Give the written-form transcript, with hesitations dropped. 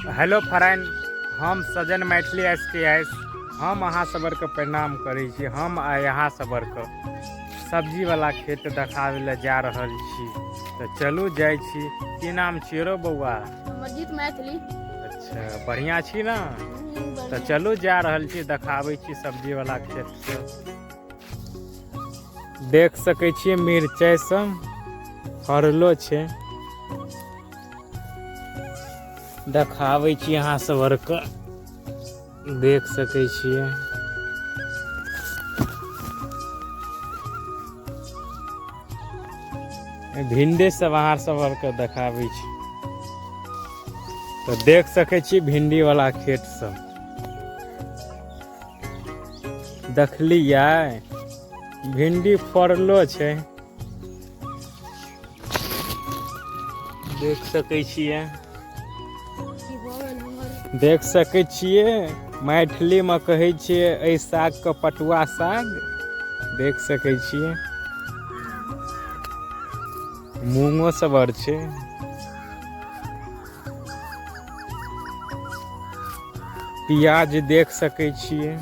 Hello friend, हम सजन Maithili S के S. हम अहाँ सबके प्रणाम करै छी। हम आइ अहाँ सबके सब्जीवला खेत देखाबै लए जा रहल छी, तऽ चलू जाइ छी। की नाम छियै रो बौआ? अमरजीत मैथिली। अच्छा, बढ़िआँ छी ने? तऽ चलू, जा रहल छी, देखाबै छी सब्जीवला खेत सब। देख सकै छियै, मिरचाइ सब फड़लो छै। देखाबै छी अहाँ सब आरके, देख सकै छियै। भिंडी सब अहाँ सब आरके देखाबै छी। तऽ देख सकै छी भिंडी वाला खेत सब। देखलियै, भिंडी फड़लो छै, देख सकै छियै। देख सकै छियै, मैथिलीमे कहै छियै एहि सागके पटुआ साग। देख सकै छियै, मूँगो सब आर छै। प्याज देख सकै छियै।